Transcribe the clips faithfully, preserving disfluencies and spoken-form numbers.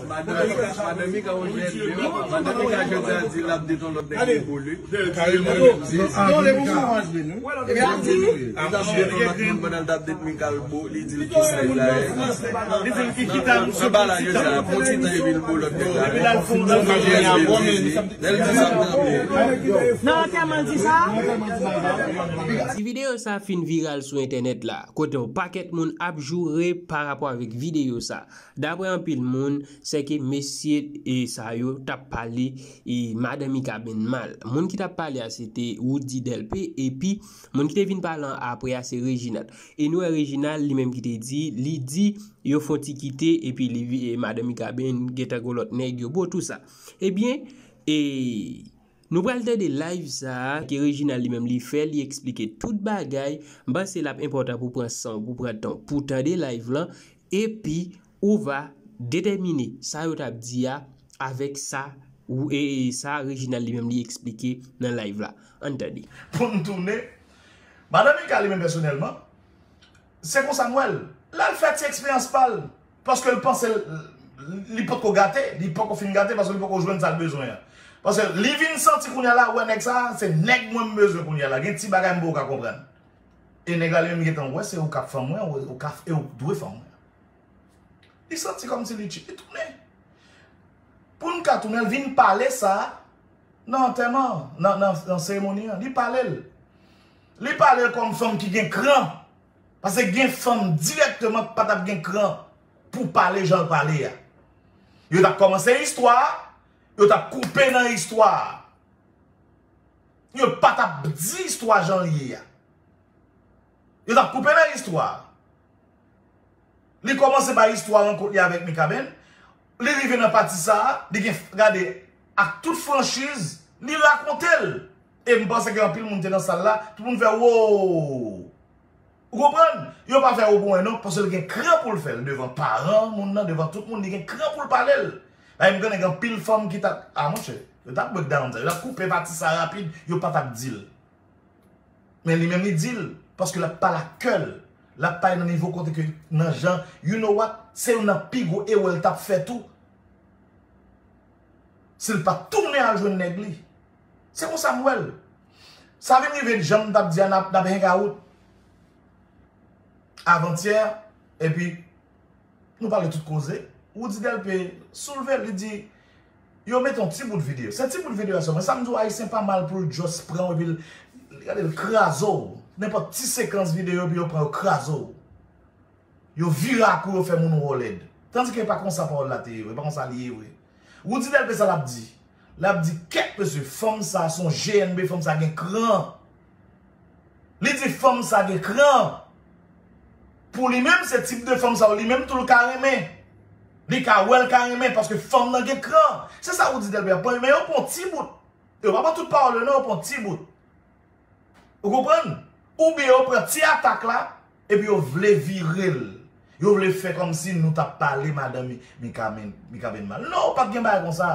Madan Mika, madan Mika, on jèn, madan Mika, jodi a di l ap deton lòt nèg li pou li. Li t ap deton lòt moun pandan l t ap det Mika l bo, li di l ki size la ye. Li di l ki, ki tan. Anba la, jodi a, pran ti tan epi l bo lòt nèg la. Epi l al fon nan. Lè l di sa, m tranble. Nan antèman l di sa. Ti videyo sa fin viral sou entènèt la, kote yon pakèt moun ap joure pa rapò avèk videyo sa. Daprè anpil moun, sèke mesye e sa yo t ap pale e madan Mikaben mal. Moun ki t ap pale a se te Roody Delpé, epi moun ki te vin pale an apre a se Reginald. E nou wè Reginald li menm ki te di, li di yo fon ti kite epi li vi- e madan Mikaben gentan gon lòt nèg yo bo tou sa. Ebyen, e nou pral tande live sa a ke Reginald li menm li fè, li eksplike tout bagay. M panse l ap enpòtan pou pran san w, pou pran tan w, pou tande live lan, epi ou va detèmine sa yo t ap di a avèk sa ou- e, e sa Reginald li menm li eksplike nan live la. Ann tande. Pou n tounen, madan Mika li menm pèsonèlman, se konsa m wè l. L al fè ti eksperyans pa l. Paske l panse l, li potko gate, li poko fin gate, paske li poko jwenn sa l bezwen an. Paske li vin santi kounye a la, wè nèg sa, se nèg mwen m bezwen kounye a la. Gen ti bagay m poko ka konprann. E nèg la li menm gentan wè, se ou k ap fanm mwen, ou, ou ka, e ou k dwe fanm mwen. Li santi kòmsi li tchit, li tounen. Pou n ka tounen, l vin pale sa nan antèman, nan, nan, nan seremoni an. Li pale l. Li pale l kòm fanm ki gen kran. Paske gen fanm dirèkteman ki pa t ap gen kran pou pale jan l pale a. Yo t ap kòmanse istwa a, yo t ap koupe nan istwa a. Yo pa t ap di istwa jan l ye a. Yo t ap koupe nan istwa a. Li kòmanse bay istwa rankont li avèk Mikaben. Li rive nan pati sa a, li gen, gade, ak tout franchiz, li rakonte l. E m panse ke anpil moun te nan sal la, tout moun fè, wow! Ou konprann? Yo pa fè wo pou mwen non, paske l gen kran pou l fè l devan paran moun nan, devan tout moun, li gen kran pou l pale l. Bagay m konnen gen anpil fanm ki t ap, a monchè, yo t ap break down sa, yo t ap koupe pati sa rapid, yo pa t ap di l. Men li menm li di l, paske l ap pale ak kè l. L ap pale nan nivo kote ke nan jan, you know what, se youn nan pi gwo erè l t ap fè tou. Si l pa t tounen al jwenn nèg li. Se konsa m wè l. Sa vin rive jan m t ap di a, n ap, n ap hang out avantyè, epi nou pale tout koze. Roody Delpé soulve l, li di, yo mete yon ti bout videyo. Se ti bout videyo a sèlman. Sa m di w, Ayisyen pa mal pou l just pran w epi l, gade l kraze w. Nenpòt ti sekans videyo epi yo pran yo kraze w. Yo vire akou, yo fè moun wè w lèd. Tandike e pa konsa pawòl la te ye vre, e pa konsa li ye vre. Roody Delpé sa l ap di? L ap di kèt mesye, fanm sa se yon G N B, fanm sa gen kran. Li di fanm sa gen kran. Pou li menm, se tip de fanm sa yo, li menm tou l ka renmen. Li ka wè l ka renmen, paske fanm nan gen kran. Se sa Roody Delpé ap pran, men yo pran ti bout. Yo pa pran tout pawòl yo non, yo pran ti bout. Ou konprann? Oubyen yo pran ti atak la, epi yo vle vire l. Yo vle fè kòmsi nou t ap pale madan Mi-, Mikaben, Mikaben mal. Non, pa t gen bagay konsa.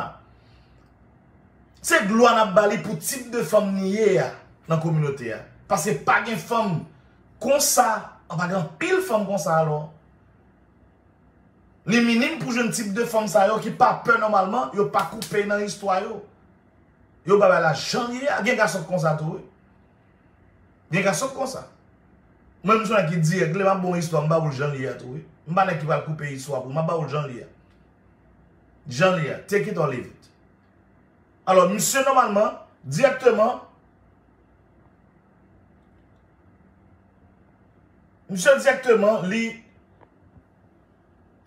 Se glwa n ap ba li pou tip de fanm li ye a nan kominote a. Paske pa gen fanm konsa, pa gen anpil fanm konsa alò. Li minim pou jwenn tip de fanm sa yo ki pa pè nòmalman, yo pa koupe nan istwa yo. Yo bay bagay la jan l ye a. Gen gason k konsa tou, wi. Gen gason k konsa. Mwen, m se yon nèg ki dirèk, lè m ap ba w yon istwa, m ba w l jan l ye a tou, wi. M pa nèg ki pral koupe istwa pou ou, m ap ba w l jan l ye a. Jan l ye a. Take it or leave it. Alò, misye nòmalman, dirèkteman, misye dirèkteman, li,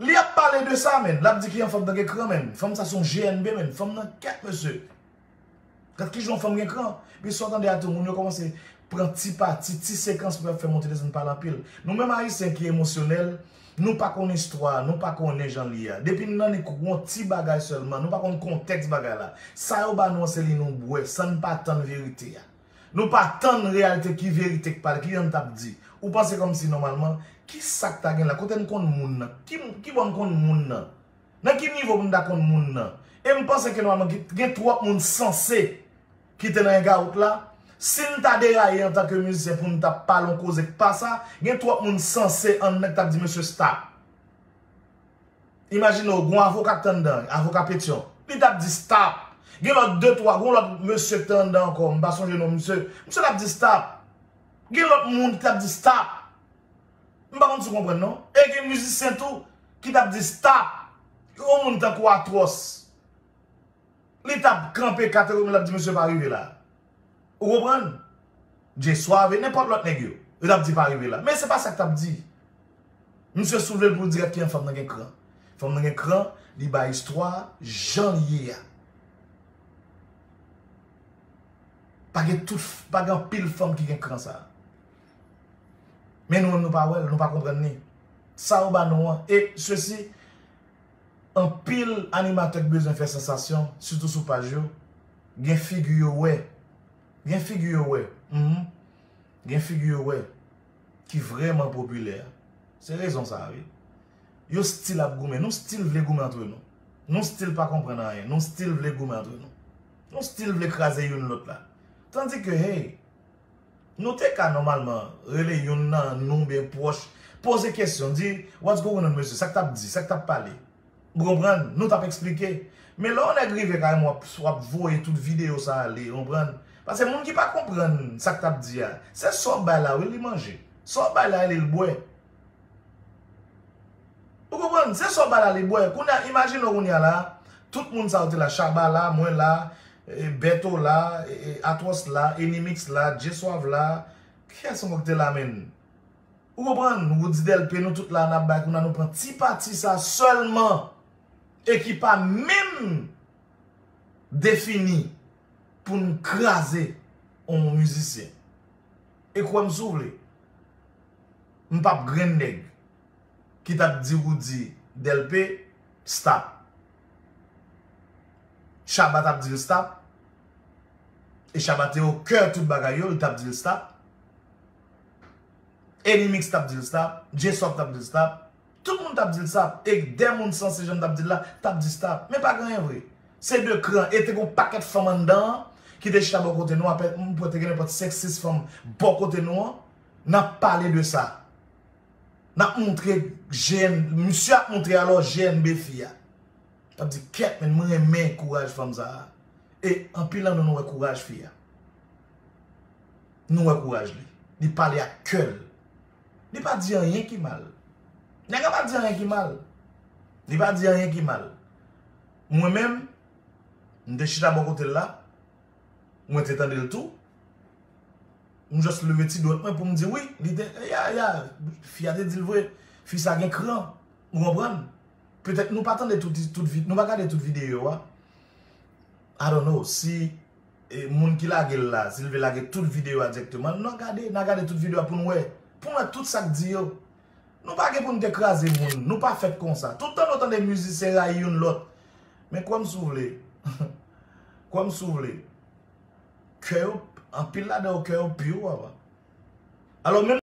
li ap pale de sa, menn. L ap di ki jan fanm nan gen kran, menn. Fanm sa se yon G N B, menn. Fanm nan kèt, mesye. Gad ki jan yon fanm gen kran. Epi sa w tande a tou, moun yo kòmanse pran ti pati, ti sekans pou y ap fè monte desann pale anpil. Nou menm Ayisyen ki emosyonèl, nou pa konn istwa, nou pa konnen jan l ye a. Depi n nan li kou yon ti bagay sèlman, nou pa konn kontèks bagay la. Sa yo ba nou an se li nou bwè, san n pa tann verite a. Nou pa tann reyalite ki verite k pale, ki jan n t ap di. Ou panse kòmsi nòmalman, ki sa k ta gen la? Kote n konn moun nan? Ki, ki bò n konn moun nan? Nan ki nivo pou n ta konn moun nan? E m panse ke nòmalman gen, gen twòp moun sanse ki te nan hangout la. Si n ta deraye antanke mizisyen pou n ta pale yon koze k pa sa, gen twòp moun sanse anndan k t ap di mesye stop. Imajine w, gon avoka k t anndan, avoka Petyon. Li t ap di stop. Gen lòt de twa, gon lòt mesye k t anndan ankò, m pa sonje non misye. Misye t ap di stop. Gen lòt moun ki t ap di stop. M pa konn si w konprann non. E gen mizisyen tou ki t ap di stop. Yon moun tankou Atwòs. Li t ap kanpe kategorikman, l ap di mesye pa rive la. Ou konprann? Jay Suave, nenpòt lòt nèg yo. Yo t ap di pa rive la. Men se pa sa k t ap di. Misye souvle l pou l di gad kijan fanm nan gen kran. Fanm nan gen kran, li bay istwa jan l ye a. Pa gen tout, pa gen anpil fanm ki gen kran sa. Men nou menm nou pa wè l, nou pa konprann li. Sa yo ba nou an. E sesi, anpil animatè k bezwen fè sansasyon, sitou sou paj yo, gen figi yo wè. Gen figi yo wè. Mhm. Gen figi yo wè. Ki vrèman popilè. Se rezon sa a, wi. Yo still ap goumen. Nou still vle goumen antre nou. Nou still pa konprann anyen. Nou still vle goumen antre nou. Nou still vle kraze youn lòt la. Tandike, hey, nou te ka nòmalman rele youn nan nou byen pwòch, poze kesyon, di, "What's going on, mesye? Sa k t ap di? Sa k t ap pale?" Ou konprann? Nou t ap eksplike. Men lè yon nèg rive kay mwen, w ap, w ap voye tout videyo sa ale, ou konprann? Paske moun ki pa konprann sa k t ap di a, se sa w bay la, wi, li manje. Sa w bay la, li l bwè. Ou konprann? Se sa w bay la, li bwè. Kounye a, imajine w kounye a la, tout moun sa yo te la, Shabba la, mwen la, e, Beto la, e, e, Atwòs la, Enimix la, Jay Suave la, kiyès ankò ki te la, menn? Ou konprann? Roody Delpé, nou tout la, n ap bay kounye a, nou pran ti pati sa sèlman. E ki pa menm defini pou n kraze yon mizisyen. E kwè m si w vle, m p ap grenn nèg ki t ap di Roody Delpé, stop. Shabba t ap di l stop. E Shabba te o kè tout bagay yo, li t ap di l stop. Enimix t ap di l stop. Jay Suave t ap di l stop. Tout moun t ap di l stop. E de moun sanse jan m t ap di l la, t ap di stop. Men pa gen anyen vre. Se de kran. E te gon pakèt fanm anndan an ki te chita bò kote nou. Apre, m kwè te gen nenpòt senk sis fanm bò kote nou an. N ap pale de sa. N ap montre G N, misye ap montre alò G N B fi a. L ap di, "Kèt, men mwen renmen kouraj fanm sa a." E anpil nan nou, nou wè kouraj fi a. Nou wè kouraj li. Li pale ak kè l. Li pa di anyen ki mal. Nèg la pa di anyen ki mal. Li pa di anyen ki mal. Mwen menm, m te chita bò kote l la. Mwen te tande l tou. M just leve ti dwèt mwen pou m di wi. Li te, ya, ya, fi a te di l vre. Fi sa gen kran. Ou konprann? Petèt nou pa tande tout, tout vi-, nou pa gade tout videyo a. I don't know si, e, moun ki lage l la, si l vle lage tout videyo a dirèkteman, n a gade, n a gade tout videyo a pou n wè. Pou n wè tout sa k di yo. Nou pa gen pou n te kraze moun. Nou pa fèt konsa. Tout tan nou tande mizisyen rayi youn lòt. Men kwè m si w vle. Kwè m si w vle. Kè yo, anpil ladan yo, kè yo pi, papa. Alò, menm